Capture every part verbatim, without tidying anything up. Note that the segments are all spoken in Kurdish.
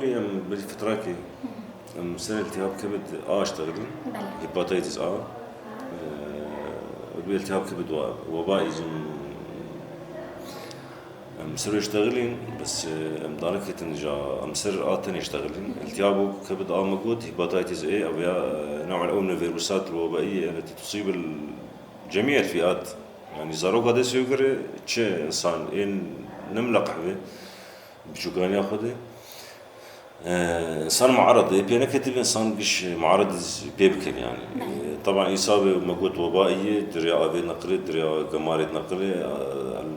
Em bi fitrakê, em ser iltihab kebid A iştexilîn, Belê. Hepatitis A. Ee, bi iltihab kebid wa-, weba îzin em ser iştexilîn, bes, e, em dare ketin ja, em ser A tenê iştexilîn. İltihab kebid A me got, hepatitis A, ev ya, e, نوع الأول من الفيروسات الوبائية التي تصيب ال-، جميع الفئات. Yani zaroka dest pê kire, çi insan ên nemleqih be, biçûkaniya xwe de. Ee, insan muared, ê pê neketibe, insan giş muared pê bikeve yani. Belê. Ee, taban îsabê me got webaiye, diriya avê neqilê, diriya gemarê neqilê, e, el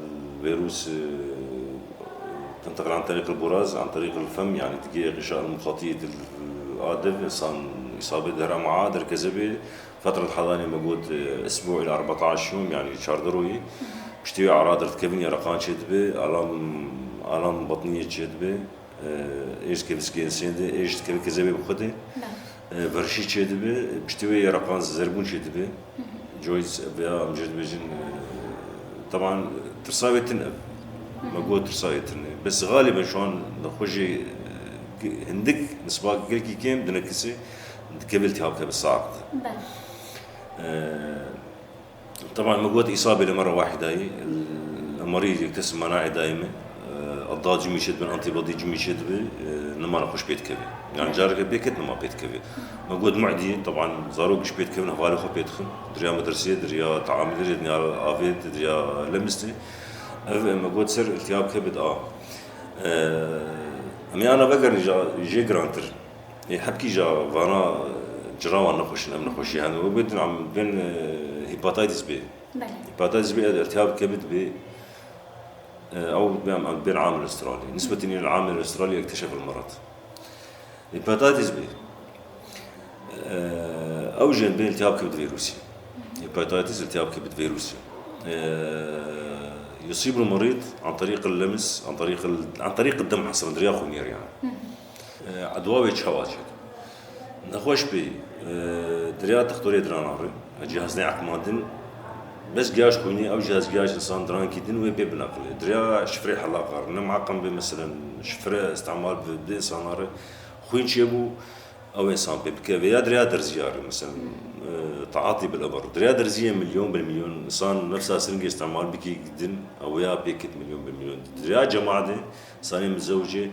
vîrus, e, تنتقل عن طريق البراز، عن طريق الفم، yani digê ğişa el muxatiyê dil adev, insan îsabê dihra maa derkeze bê, فترة حضانê me got, e, اسبوع إلى أربعتاş يوم, yani çardeh royî. Piştî wê eradê dikevin, yereqan çêdibe, alam, alam batniyê çêdibe. E, êş dikeve sikê insê de, êş dikeve kezebê bi xwe de. Belê. E, verşî çêdibe, piştî wê yereqan zerbûn çêdibe. Hı hı. Joyce veya em jê dibêjin, e, teban tirsa wê tune. Hı hı. Me got tirsa wê tune. Bes xalîben şu an nexweşê, e, hindik nisba gelkî kêm dinekise dikeve iltihab keve sax de. Belê. E, Teban me got îsabê li mera wahîdayî, li merî yek tesî menayê dayî me, e, edda cumî çêdibin, antîbodî cumî çêdibi, e, nima nexweş pê dikeve. Yani careke pê ket nima pê dikeve. Me got mu'dî, teban zarok giş pê dikevin, hevalê xwe pê dixin. Diriya medresê, diriya teamilê, diriya avê, diriya lemistê. Ev me got ser iltihab kebid A. E, em ê ana vegerin jê girantir. Ê, hepkî ja vana, e, cirawan nexweş in, em nexweşî hene. Wê bêdin em bên, e, hepatitis B. Belê. Hepatitis B, e, iltihab kebid B. E, ew bên, em bên amil Astralî. Nisbetî nî amil Astralî ekteşef el merad. Hepatitis B. E, ew jin bên iltihab kebid vîrusî. Hepatitis iltihab kebid vîrusî. E, يصيب المريض عن طريق اللمس، عن طريق ال-، عن طريق الدم حسب diriya xwînê re yani. Hı hı. E, edwa wê çawa çêt? Nexweş bî, e, diriya textorê dirana re, cihazê eqmandin, bes giyaş xwînê, ew cihaz giyaş insan dirankî din wê pê binaqilê. Diriya şifrê helaqa re, ne muheqem bê, meselen, şifre îstemal bi, bi insana re, xwîn çêbû, ew insan pê bike. Vêya diriya derziya re, meselen, e, taatî bil eber. Diriya derziyê milyon bil milyon, insan nefsa siringê îstemal bikî din, ew ya pê kit milyon bil milyon. Diriya cemaetê, insanê mizewicê,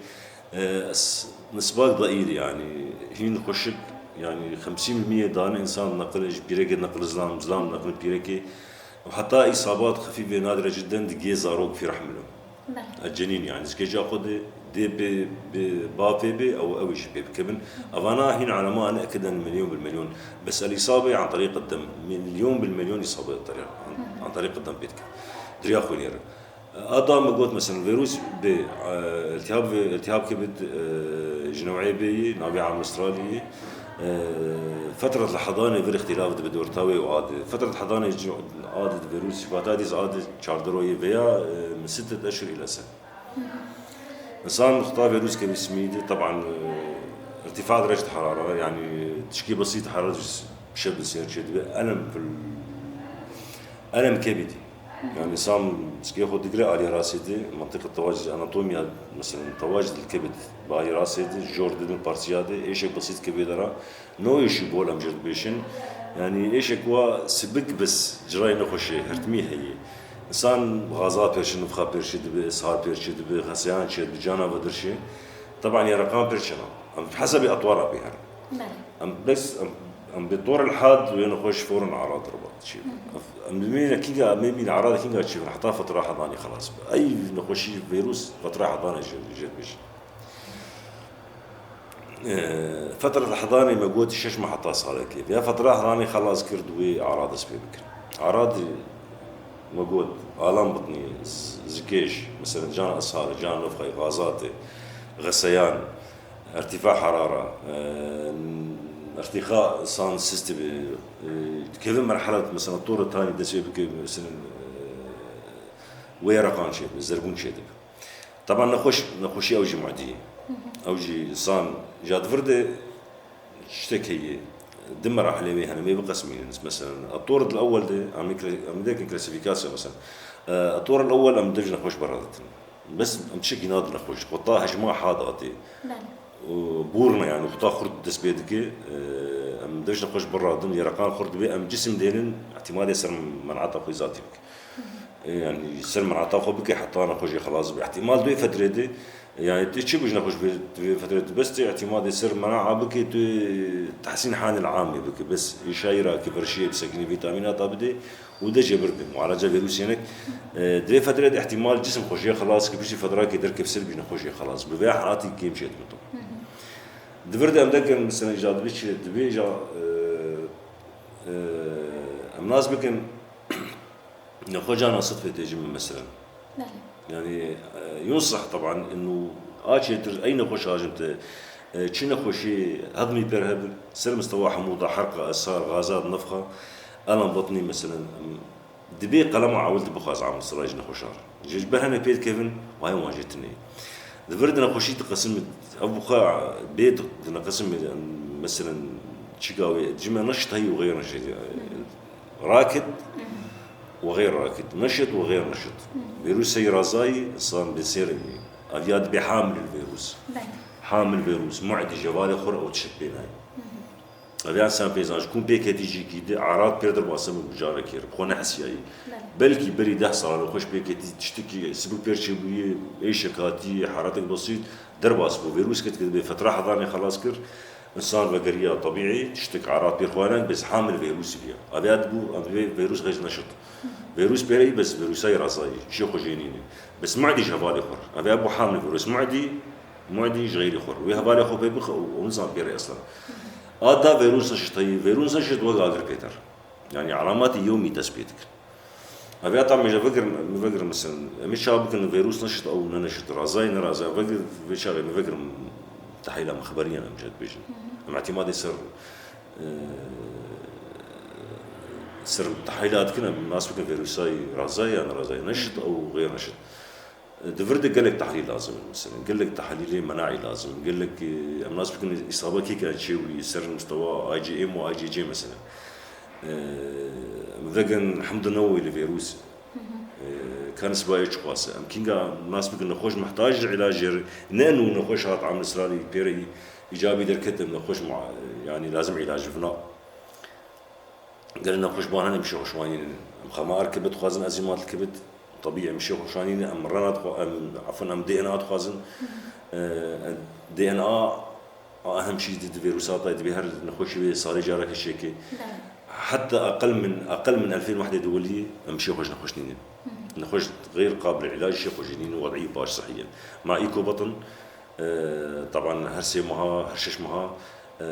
E, s-, nisbak daîl yani, hîn xweşik, yani xemsîn bil miyê dane insan neqil, ji pîrekê neqil zilam, zilam neqil pîrekê. Heta îsabat xefîf vê nadire cidden digê zarok fî rehmilo. Belê. E, cenîn yani, zikê ca xwe de dê bi, bi bavê bê, ew, ew jî pê bikevin. Evana hîn elema ne ekiden milyon bil milyon. Bes el îsabe an tariq dem, milyon bil milyon îsabe tariq, an, an tariq dem pê dikin. Diriya xwînê re. Ada me got, mesela, vîrus bê, e, iltihab vê, iltihab kebid, e, ji new'ê bê yî, navê amil Astralî yî, e, fetret li hedanê vir îxtîlaf dibe di orta wê û adê. Fetret hedanê ji adê di vîrus, hepatitis A de çardeh royê veya, e, min sittet eşhur île sen. Însan xita vîrus kevî simî de, teban, e, irtifa derece harara, yani tişkî besît harara ji şev bi sêr çêdibe, elem fil, elem kebidî. Yani însan zikê xwe digire aliyê rastê de, mentiqa tewacî, anatomiya, mesela tewacî dil kebid, bi aliyê rastê de, jor didin parçiya de, êşek besît kevê dera, no êşî bol em jê dibêjin. Yani êşek wa sibik bis, cirayê nexweşê, hirtmî heye. Însan xaza pêr çê, nifxa pêr çêdibe, ishal pêr çêdibe, xeseyan çêdibe, cana vedirşê. Teban yereqan pêr çêna. Em bi hesabê etwara pê herin. Belê. Em bes, em, em bi tor el had wê nexweş foren arad re ba çê. Hı hı. Em, em bimîne kînga, em bimîne arad kînga çê, heta fetra hedanê xelas be. Ey nexweşî vîrus fetra hedanê jê, jê dibêjin. E, fetra hedanê me got şeş meh heta salekê. Ya fetra hedanê xelas kir, wê arad dest pê bikin. Arad me got alam bitnî, z-, zikêş, mesela can ishal, can nifxay, xazatê, xeseyan, ارتفاع حرارة، e, ارتخاء san sistemi, e, dikeve merhela, mesela, tora tanî dest pê bike, mesela, e, wê yereqan çêdibe, zerbûn çêdibe. Teban nexweş, nexweşî ew jî mu'dî ye. Hı hı. Ew jî însan ja di vir de tiştek heye. Di merahilê wê hene, em ê biqesimînin. Mesela, الطور الأول de, em ê kla-, em ê dekin klasîfîkasya, mesela. E, الطور الأول em dev ji nexweş beraditin. Bes em tiştekî nadin nexweş. Xwe ta hejma had hatê. Belê. û bûrne, yani, xuta xurt dest pê dike. E, em dev ji nexweş biradin, yê reqan xurt dibe, em cisim dênin, ihtimalê ser menata xwe zatî bike. E, yani, ser menata xwe bike, heta nexweş jê xelas be. Ihtimal di wê fetrê de, yani, tu çi bû ji nexweş vê, vê fetrê de, bes tu ihtimalê ser mena'a bike, tu tehsîn hanil amê bike, bes îşayî ra ki verşiyê bisekinî, vîtamînata bide, û de jê birdin. Mualaca vîrusê nek, e, di vê fetrê de ihtimal cisim xwe jê xelas ki piştî fetrakê derkev ser bî nexweş jê xelas bi. Vê halatî kêm jê dibito. Di vir de em dekin, mesela, îca dibê çi? Dibê îca, e, e, em nas bikin, nexweş cana sed fê tê ji min, mesela. Belê. Yani, e, yunsax, taban, inu a çêtir, ey nexweş hajim te, e, çi nexweşî hedmî pêr hebin, ser mistewa hemû da herqa, esar, gazat, nefxa, elan batnî, mesela, em, dibê qelema ewil dibixwaz am siray ji nexweşan. Ji, ji ber hene pê dikevin, wayê wan jê tune. Di vir de nexweşî diqesim, ev bi xwe bê di, dineqesim, mesela, çika wê, cime neşit heyî û xeyr neşit. Rakit û xeyr rakit. Neşit û xeyr neşit. Vîrusê razayî, insan bê sêrin bî. Ev ya dibê hamil vîrus. Belê. Hamil vîrus, mu'dî, jevalê xwe ew tişt pê nayê. Ev ya sen pêzan, ji ku pêketî jî kî di, arat pêr derbas bû carekê, xwe nehesiyayî. Belê. Belkî berî deh sal xweş pêketî tiştekî sibik pêr çêbûyî, êşek hatî, haratek besît, derbas bû. Vîrus ketike dibê fetra hedanê xelas kir, insan vegeriya tebîî, tiştek arat pêr xwe nayê, bes hamil vîrusî bûye. Ev ya dibû, em dibê vîrus xêj neşit. Vîrus pêreyî bes vîrusayî razayî, şê xwe jê nîne. Bes mu'dî ji hevalê xwe. Ev ya bû hamil vîrus. Mu'dî Mu'dî ji xeyrî xwe. Wê hevalê xwe pê bixe û, û nizan pê re eslan. A da vîrus neşit heyî, vîrus neşit wek agir pêter. Yani alamatî yewmî dest pê dikin. Ev ya tam mêje vegirin, min vegirin, mesela, em ê çawa bikin, vîrus neşit ew ne neşit, razayî ne razayî, vegir, vê çaxê min vegirin, tehîla min xeberiyan em jê dibêjin. Em îtimadê ser, e, ser tehîla dikin, em nas bikin vîrusayî razayî ya ne razayî, neşit ew xeyr neşit. Di vir de gelek tehlîl lazim in, mesela. Gelek tehlîlê menaî lazim in. Gelek, e, em nas bikin îsaba kêkan çêbûyî ser mistewa I G M û I G G, mesela. E, em vegirin hemdu newê li vîrus. E, ka nisbayê çiqas e. Em kînga nas bikin nexweş muhtac ji îlacê re, ne nû nexweş hat amil siralî pêreyî îcabî derket, em nexweş ma-, yani lazim îlac vina. Gelek nexweşban hene, em şêxweşwanînin. Em xema er kibit dixwazin, ezîmat li kibit. Tebî em şêxweşwanînin, em rena dixwa-, em, efûn, em D N A dixwazin. Eee, D N A a ehem şî di, di vîrusatayê dibê her nexweşî wê salê careke çêke. Belê. Heta aqel min, aqel min elfên wehdê diwilî em şêxweş nexweşnînin. Nexweş xeyr qabil îlac şêxweşînin, wed'î baş sihî ye. Ma î ku betin, Ee, taban her sê meha, her şeş meha, ee,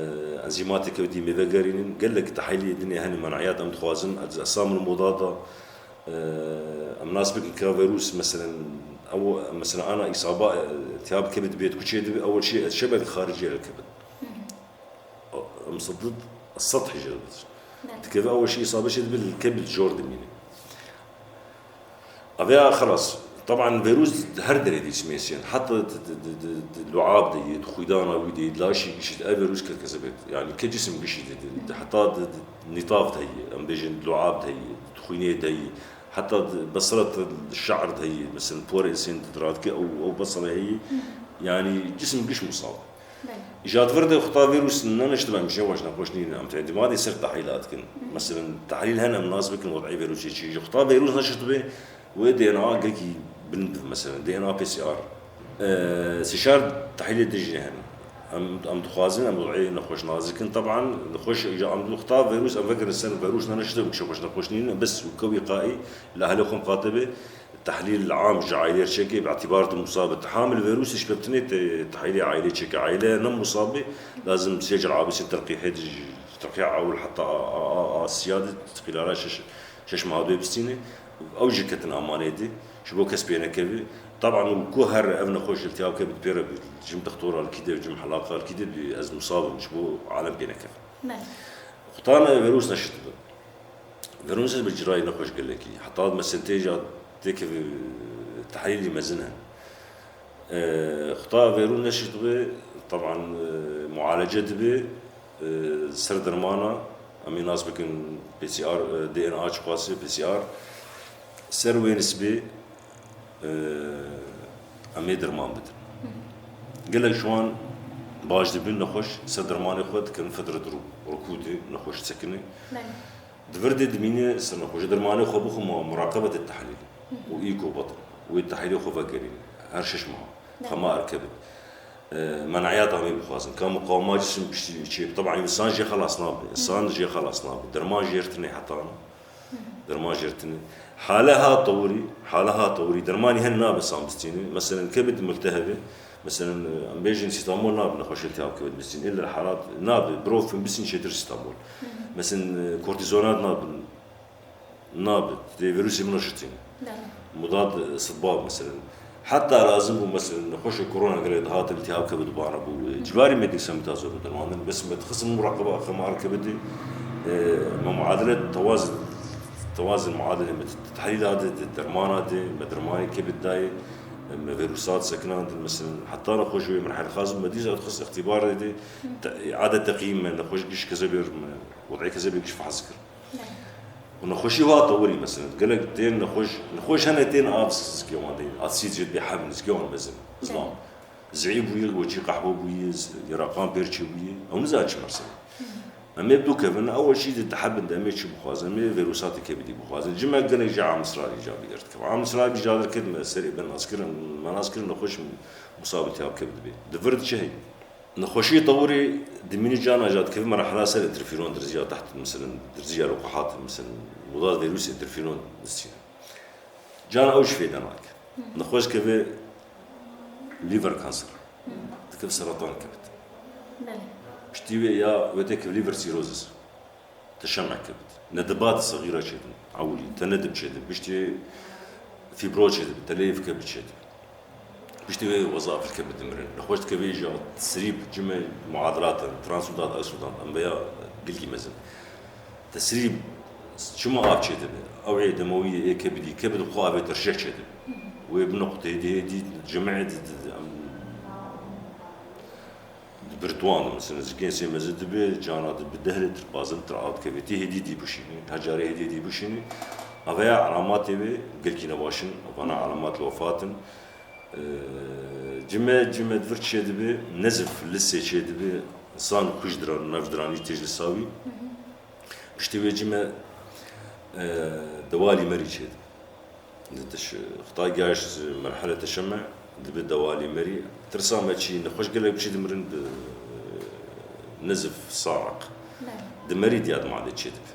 enzîmatê kewtî mêvegerînin. Gelek tehlîlê dinê hene, men'iyat em dixwazin, ez-, esamil modada, ee, em nas bikin ka vîrus, meselen, ew, meselen, ana îsaba, ee, tiyab kebit bêt, kuçê dibe, ew çi, şebek xaricî el kebit. Em sedit, sed hijret. Belê. Dikeve ew şî îsabe şê dibe, li kebit jor dimîne. Ev ya xelas. Taban vîrus her derê dî çimêsiyen. Heta di, di, di, di, di luab de yê, di xwîdana wî de yê, di laşî gişî de ev vîrus ket kese bêt. Yani ke cisim gişî de, di, di, heta di, di nîtav de yê, em bêjin di luab de yê, di xwînê de yê. Heta di besret şe'r de yê, mesela porê insên di diradike ew, ew besre heye. Yani cisim giş musab. Belê. Îja di vir de xuta vîrus neniştibe, em şêxweş nexweş nînin, em têdî madê ser tehlîla dikin. Meselen, tehlîl hene em nas bikin wed'ê vîrusê çi. Ji xuta vîrus neştibe, wê D N A gelkî bilind bibe, meselen, D N A P C R. Ee, sê çar tehlîlê din jî hene. Em, em dixwazin, em wed'ê nexweş nas dikin. Teban, nexweş, îja em di xuta vîrus, em vekirin ser vîrus neniştibe, em şêxweş nexweş nînin, bes û kewî qayî, li ehlê xwe miqate be. Tehlîl am ji aîlê re çêke, bi îtibar di musab e. Hamil vîrusê ji pevtinê te-, tehlîlê aîlê çêke. Aîle ne musab be, lazim sê cerabê sê terqîhê di, terqîha ewil heta a, a, a, a siya de, teqîlara şeş, şeş meha duyê bistîne. Ew jî ketin amanê de, ji bo kes pê nekeve. Taban û ku her ev nexweş îltihab ke bi pê re bi, cim dextora li kî de, cim helaqa li kî de bi ez musab im, ji bo alem pê nekeve. Belê. Xutane vîrus neşit bi. Vîrusê bi cirayê nexweş gelekî. Heta mesentê ja têkeve tehlîlî mezin hene. Ee, xuta vîrus neşit dibe, taban, e, mualece dibe, e, ser dermana, em ê nas bikin P C R, e, D N A çiqasî, P C R. Ser wê nisbê, e, em ê derman bidin. Gelek ji wan baş dibin, nexweş ser dermanê xwe dikevin, fetret rû-, rukûdê, nexweş disekine. Belê. Di vir de dimîne ser nexweşê dermanê xwe bixwe ma muraqebetê tehlîl û î ku batin. Wê tehlîlê xwe vegerîne. Her şeş meha. Belê. Xema erkebit. E, menayata me bixwazin. Ka muqawema cisim piştî çê. Taban însan jê xelas nabe. Însan jê xelas nabe. Derman jêr tine heta. Derman jêr tine. Hale ha tewrî, hale ha tewrî. Dermanî hen nabe san bistîne. Meselen kebid multehebe. Meselen, e, em bêjin sîtamol nabe nexweşê iltihab kebid bistîne. Illa halat nabe. Brofen bistîne çêtir sîtamol. Meselen, e, kortîzonat nabe. Nabe. Tê vîrusê min şitîne. Belê. Mudad, e, sitbab meselen. Heta lazim bû meselen nexweşê korona gelek dihat iltihab kebid bana bû. E, civarî me dîsa metazoru dermandin. Bes me dixistin muraqeba xemar kebidî. E, me muadele tewaz, tewazin muadele me tehlîla de, de dermana de, me dermanê kebid dayê. E, me vîrusat sekinandin meselen. Heta nexweş wê merhel xaz me dîsa dixist îxtîbar de. Te-, îade teqîm me, nexweş giş kezebê me, wedê kezebê giş fehz kir. Û nexweşî wa tewirî, meselen, gelek tên nexweş, nexweş hene tên av zikê wan deyî, asid jê dibê hebin, zikê wan mezin, zilam. Zî bûyî, weçî qehwe bûyî, z-, yeraqan pêrçî bûyî, ew nizan çi mersene. Em ê bidûkevin, ew weçî di hebin de em ê çi bixwazin, em ê vîrusatê kebidî bixwazin. Cime gelek jî amsra îcabî derdikim. Amsra îcabî derket me serê ben naskirin, me naskirin nexweş musab iltihab kebid bê. Di vir diçe hey. Nexweşiyê tewirê dimînî cana jî dikeve merhela ser interferon, dirziya teht, meselen, dirziya luqehat, meselen, mudad vîrusê interferon distîne. Cana ew jî fêde nake. Nexweş dikeve liver cancer. Dikeve seratan kebid. Belê. Piştî wê ya wê tê keve liver cirrhosis. Teşeme kebid. Nedibat sexîra çêdin. Ewilî. Te nedim çêdin. Piştî fîbro çêdin. Te lêv kebid çêdin. Piştî wê wezafil kebid dimirin. Nexweş dikeve jî tesrîb cime muadilatan, transudat, aysudat, em veya gilkî mezin. Tesrîb çima av çêdibe? Ew ê demawiyê ê kebidî, kebid xwe avê terşeh çêdibe. Wê binoqte hêdî hêdî cime di, di, di, em, Di birtuwan de, mesela, zikên sê mezin dibe, cana dibe deh lîtir, pazdeh lîtir av dikeve, tê hêdî dî bişînî, hecarê hêdî dî bişînî. Aveya alamatê wê gelkî nebaş in, vana alamat li wefat in. Ee, cime, cime di vir çêdibe, nezif, lisê çêdibe, insan xwîş diran, navdiranî têj li sawî. Piştî wê cime, e, dewalî merî çêdibe. Di tiş-, xta giyaş merhele teşeme dibe dewalî merî. Tirsa me çi, nexweş gelek biçî dimirin bi nezif saeq. Di merî diya di madê çêdibe.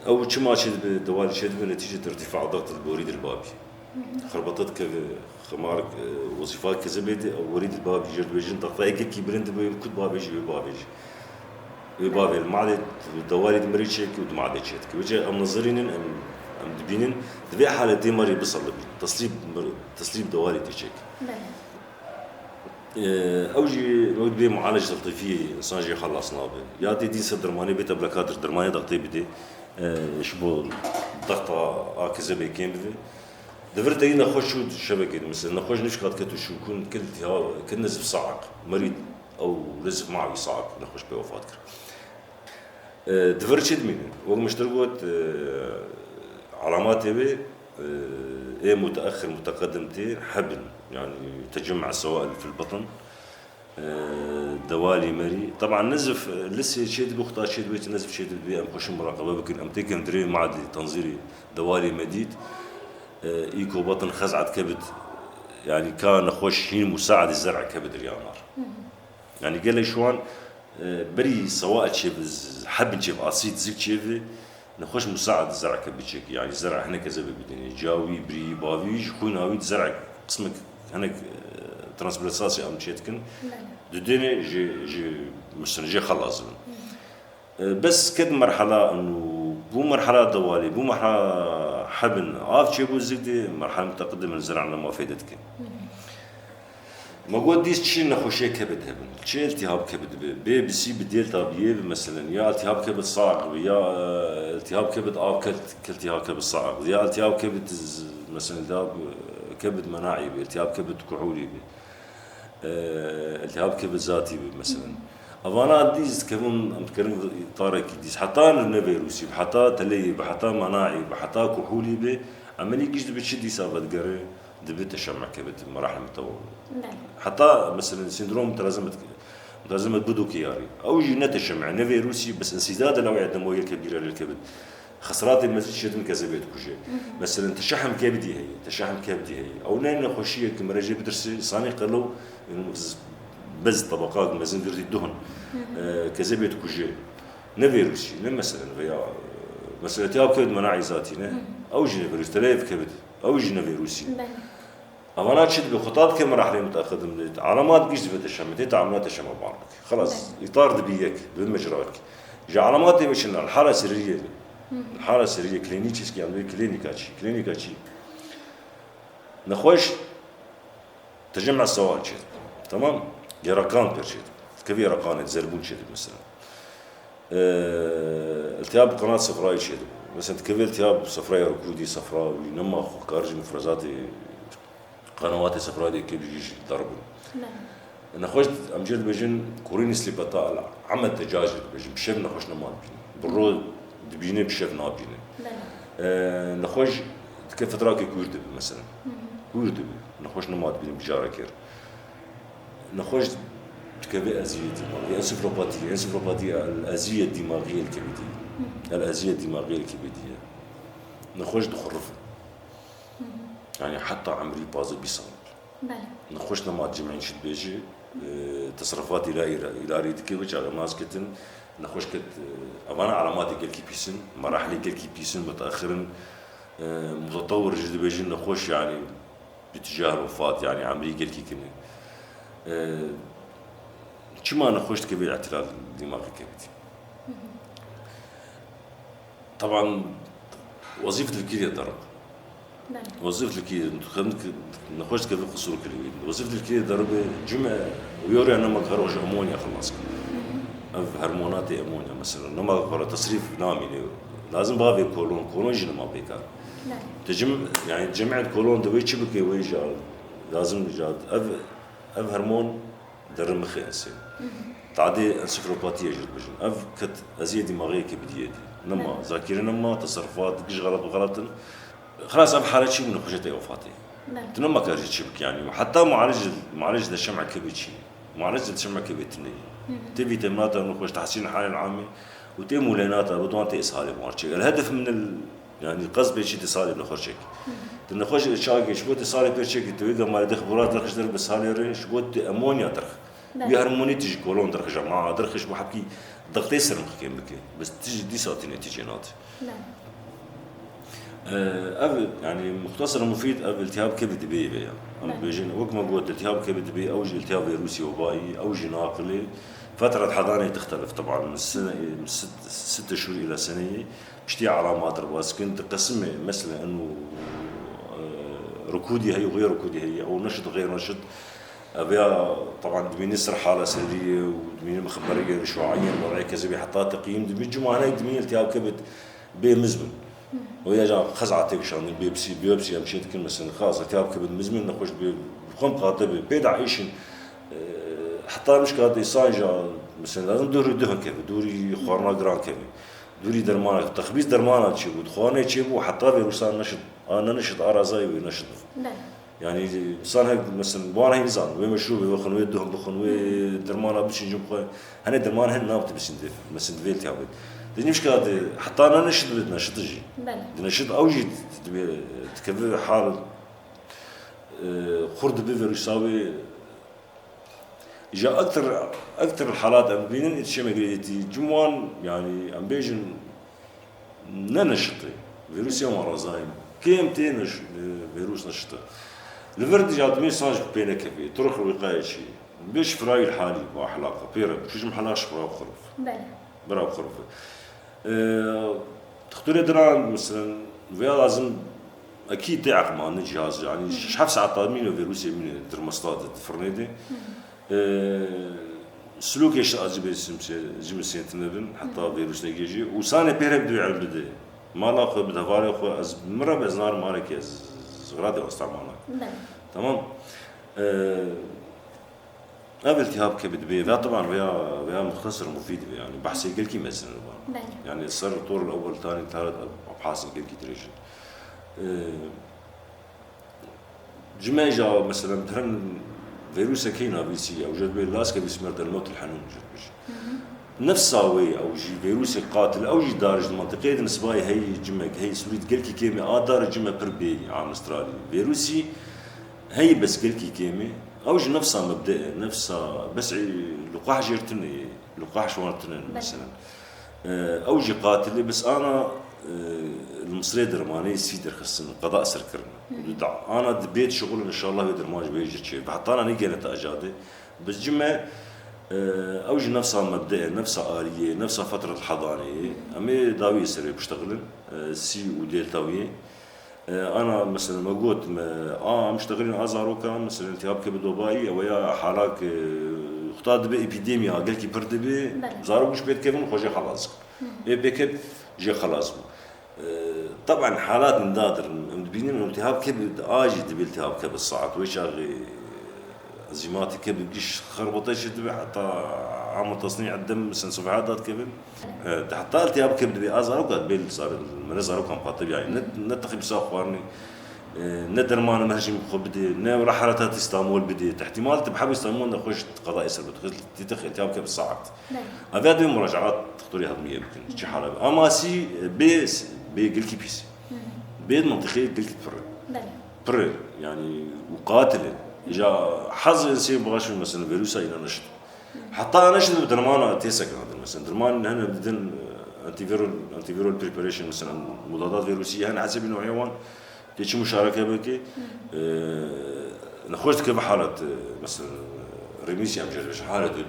Ew çima çêdibe, dewalî çêdibe, netîcet irtîfa dext li borî dilbabî. Xerbata dikeve, xemar, e, wezîfa kezebê de, ew werî dilbabî jê dibêjin, dexta yekekî bilind dibe, kut bavêjî, wê bavêjî. Wê bavê li madê dewalî di mirî çêkî û di madê çêdikî. Wece em nizirînin, em, em dibînin, di vê haletê merî biselibî. Teslîb mir-, teslîb dewalî tê çêkî. Ee, ew jî wek bê mualec teltifiyê insan jê xelas nabe. Ya tê dîn ser dermanê bê teblekatir dermanê dextê bidê. Ee, ji bo dexta a kezebê kêm bibe. Di vir teyî nexweş û şevekê de, mesela, nexweş nişka diket û şûkûn kil tiha, kil nezif saeq. Merî ew nezif mawî saeq nexweş pê wefat kir. E, di vir çi dimîne? Wek min ji te got, e, alamatê wê, e, ê muteexir, muteqedim tê hebin. Yani tecemma sewail fil batn. E, dewalî merî. Taban nezif, e, lisê çê dibe, xuta çê dibe, nezif çê dibe, em xweşin muraqebe bikin. Em têkin dirê madî, tanzîrî, dewalî medît. E, î ku batn xezat kebid. Yani ka nexweş hîn musaedî zer'a kebid riyanar. Yani gelek şiwan, e, berî sewa çêbi, z-, hebin çêbi, asîd zik çêbi, nexweş musaed zer'ke biçêkî, yani zer'a hineke zebe bidinê. Cawî, birî, bavî, ji xwîna wî zer'ek qismek hinek, e, transplantasyon em çêdikin. Didêne ji, ji, mesela, jê xelas bin. E, bes ket merhala û bû merhala dewalî, bû merhala hebin, av çêbû zik dê, merhala muteqedim in zer'a nema fêde dike. Me got dîs çi nexweşiyê kebid hebin. Çi iltihab kebid bi? Bê bisî bi dêl tabiyê bi meselen. Ya iltihab kebid saeq bi, ya, e, iltihab kebid av kel, kel iltihab kebid saeq bi. Ya iltihab kebid z-, meselen iltihab, e, kebid menaî bi, iltihab kebid kuhûlî bi. E, iltihab kebid zatî bi meselen. Evana dîs kevin em dikerin tarekî dîs. Heta ne vîrusî bi, heta teleyê bi, heta menaî bi, heta kuhûlî bi. Emelî giş dibe çi dîsa vedigere? Dibi teşemmekebit, merahil mutewewil. Belê. Heta, mesela, sîndrom mutelazimet, mutelazimet bidûkî yarî. Ew jî ne teşemmeh, ne vîrusî, bes insîdadê lewê demo yekebîre lêkebit. Xesratê mezin çêdin kezebê dikuje. Hı hı. Mesela, teşehem kebidî heye, teşehem kebidî heye. Ew ne nexweşiyek ki merejê bitirse, sanî qelo, bez tabaqak mezin girtî duhun. Hı hı. E, kezebê dikuje. Ne vîrusî, ne mesela veya, e, mesela, tiya kebid menaî zatî ne. Hı hı. Ew jî ne vîrus, teleyê kebid. Ew jî ne vîrusî. Belê. Evana çi dibe? Xwe ta dike merahlê mutaqedim de. Alamat giş dibe teşeme, tê te amina teşeme bar bike. Xelas, Belê. îtar dibi yek, dibi mecra wek. Ji alamatê me çi ne? Hala serîye. Hı hı. Hala serîye, klînîk çi, yan wê klînîka çi? Klînîka çi? Nexweş, tecemma sewal çê dibe. Tamam? Yê reqan pêr çê dibe. Dikevî reqanê, zerbûn çê dibe mesela. Ee, iltihab qenat sefrayê çê dibe. Mesela dikevê iltihab sefraya rukûdî, sefra wî nema xwe kar ji mufrezatê qenawatê sefrayê de kevî jî ji dar bûn. Belê. Nexweş em jê dibêjin kurî nislî beta el emed de cajê dibêjin. Bi şev nexweş nema dibînin. Bi ro dibîne, bi şev nabîne. Belê. Ee, nexweş dike fetrakê kûr dibe mesela. Hı hı. Kûr dibe. Nexweş nema dibînin bi carekê re. Nexweş dikeve eziyê dîmagî, ensefalopatî, ensefalopatî el eziyet dîmagî el kebidî. Hı. El eziyet dîmagî el kebidî ye. Nexweş dixurif. Hı hı. Yani heta emrî pazdeh bîst sal. Belê. Nexweş nema cemên çi dibêje, e, tesrifat îla-, îla-, îlarî dike ve çaxê nas ketin, nexweş ket, e, evana alamatê gelkî pîsin, merahlê gelkî pîsin, mutaaxirin, e, mutetewir jî dibêjin nexweş yani, Bi tijah wefat, yani emrî gelkî kine. Ee, çima nexweş dikeve îtilal dîmagî kevitî? Taban wezîf dilkî de derib. Belê. Wezîf dilkî, nexweş dikeve qisûr kirî. Wezîf dilkî de derib, cime, wî oraya nema kar ji amonya xelas kir. Ev hermonatê amonya mesela. Nema kar tesrîf namîne. Lazim bavê kolon, kolon jî nema bêkar. Belê. Te cim-, yani cemiyet kolon divê çi bike wê jî lazim jî ev, ev hermon derimixê insê. Hı hı. Tadê ensefalopatiye jî dibêjin. Ev ket eziyê dîmaxê kebidiyê dî. Nema, Belê. zakire nema, teserrufat, giş xelat û xelat in. Xelas ev hale çi bûne xweşetê wefatê. Belê. Tu nema kar jî çi bike yani. Heta mualij, mualij de şem'a kebê çi. Mualij de şem'a kebê tune. Hı hı. Tê vîtemînata nexweş, tehsîn halê amê û tê mûlenata, bi duan tê ishalê wan çek. El hedef min el Yani qez bê çi di salê nexweş çek. Hı hı. Di nexweş çawa kê, ji bo di salê pêr çekî, tu wê gemarê dix bura derxiş der bi salê re, ji bo di amonya derx. Belê. Wî hermonî tu ji kolon derxiş, ma derxiş bo hepkî dixtê serim xikên bike. Bes tu jî dîsa tu netîce nat. Belê. Ee, ev, yani muxtasar mufîd, ev iltihab kevî dibê ve ya. Em Belê. dibêjin, wek me got, iltihab kevî dibê, ew jî iltihab vîrusî webayî, ew jî naqilê. Fetrat hedanê tixtelif, teban, min sine-, min sit, sit şûr îla seneyê. Piştî alamat re bas kin, di qesimê, mesela, eno, e, rikûdî heye û xêr rikûdî heye, ew neşit, xêr neşit. Ev ya, teban, dibînî ser hala serî ye û dibînî bi xeberê ye, şuayên, berê kezebî heta teqîm dibî, cuma hinek dibînî iltihab kebit bê mizmin. Hı. O ya ca xeza têk şandin, biyopsî, biyopsî em çê dikin, mesela, xaza iltihab kebit mizmin, nexweş bi xwe miqate bi, pê daîşin, e, heta mişka dê sanja, mesela, lazim dûrî duhun keve, dûrî xwarina giran keve. Dûrî dermanek, texbîs dermanan çêbû, dixwarinê çêbû, heta vê wisa neşit, a ne neşit, a razayê wê neşit. Belê. Yani, insan hek, mesela, wan hek nizan, wê meşrûbê bixwin, wê duhun bixwin, wê dermana biçin cim xwe. Hene derman hen nabit bisin de, mesela, divê iltihab bit. Di nîşka de, heta ne neşit bit, neşit jî. Belê. Di neşit ew jî dibe, dikeve hal, e, xurt dibe vîrusa wê, Îja ektir, ektir halat em dibînin, îtişê me girêdîtî. Cim wan, yani, em bêjin, ne neşitê. Vîrusê wan razayîn. Kêm tê neş-, e, vîrus neşite. Li vir dî ja dimê sanj pê nekevê. Turux wîqayê çi. Bê şifrayî halî bi ahlaka. Pê re. Çi jim helak şifra xuruf. Belê. Bira xuruf. Ee, Doktorê diran, mesela, vêya lazim ekî tê eqmandin cihaz, yani, Hı. şeş heft saet mîne vîrusê mîne termostat di firnê de. Hı. Ee, Silokê şi acibê simsê, cimê sêntine bin, heta Hı. vîrus negêjî. Û sanê pêre bi duê bide. Mala xwe, bi devarê xwe, ez mira be ez nar mare ki ez zira de wasta mala. Belê. Tamam. Ee, Ev iltihab kevî dibê, veya taban veya, veya muxtasar mufîd be, yani behsê gelkî mezin e van. Belê. Yani ser tor el ewwel tani taret abhasên gelkî dirêj in. Ee, Ji me ja, mesela, bi herin vîrusek heyna vîsî, ew jê dibê laskevî smer del mewt el henûn jê dibêjin. Nefsa wê, ew jî vîrusek qatil, ew jî darij di mentiqeyê din sibay heyî cimek, heyî sûrî gelkî kêm e, a dar cime pir bê a mistralî. Vîrusî heyî bes gelkî kêm e, ew jî nefsa mebde e, nefsa bes luqah jêr tune ye, luqah ji wan tune ne, mesela. E, ew jî qatil e, bes ana, e, li Misrê dermanê sî derxistin, qeda sir kirin. Ana dibêt şixulin, inşallah wê derman ji wê jî çê. Bi hetana nêgêne te ecadê. Bi cime, e, ew jî nefsa mebde ye, nefsa aliyê, nefsa fetret hedanê ye. Em ê dawiyê serê biştexilin, e, sî û dêlta wî. E, ana, mesela, me got, me, a, em ştexilin a zarokan, mesela, iltihab ke bi dobayî, ew ya halak, e, xuta dibe epidemiya, gelkî pir dibe, Belê. Zarok ji pê dikevin, xwe jê xelas dikin. Ê pêket jê xelas bû. E, Taban halat nindadir, em dibînin, iltihab ke bi, a jî dibe iltihab ke bi saet, wê çaxê, Zîmatî ke bi giş xerbata jî dibe, heta ama tasnî eddem sen sefehat dat kevin. E, heta iltihab ke dibe, a zarok dat bê li zarok, mene zarokan pate yani. Ne, ne texî bisa xwarinê, e, ne dermanê me hejîm xwe bidê, ne wela halatat Îstanbul bidê. Te ihtimal te bi heb Îstanbul de xweş qada esir bit. Xwe tîtix iltihab ke bi saet. Belê. Eve dibê muracaat doktorê hedmiyê bikin. Çi hala be. Ama sî, e, bê, bê gilkî pîs. Bê di mentiqê gilkî pir e. Belê. Pir e, yani, û qatil e. Îca hezê sê baş mesela vîrusa îna neşt. Heta neşt bi dermana têsek nadin. Mesela derman hene didin, e, antiviral, antiviral preparation, mesela mudadat vîrusî hene hesebî nûhê wan tê çi muşareke bike, e, nexweş dike bi halet, e, mesela remîsya em jê dibêjin, halet dû.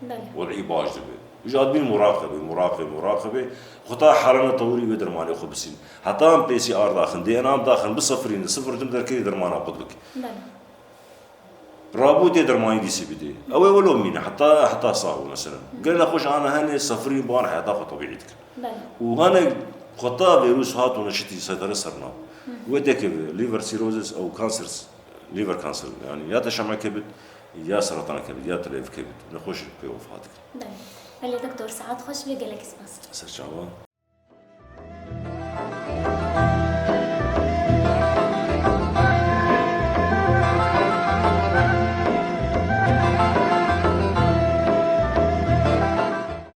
Belê. Wedî baş dibe. Îca dibîn muraqebe, muraqebe, muraqebe. Xwe ta halana tewirî wê dermanê xwe bisîn. Heta em P C R daxin, D N A em daxin, bisifirînin, sifir tim derkevî dermana qut bike. Belê. Rabû tê dermanî dîsî bidê. Ew ê welo mîne, heta, heta sax bû mesela. Gelek nexweş ana hene, sifirî bar heta xwe tebîî dikin. Belê. Û hene xwe ta vîrus hat û neşitî seytere ser nav. Wê dekeve liver cirrhosis ew cancer, liver cancer, yani ya te şemeke bit, ya seretana kebit, ya te lêv kebit. Nexweş pê wefat dikin. Belê. Belê doktor, saet xweş bê, gelekî spas. Serçava.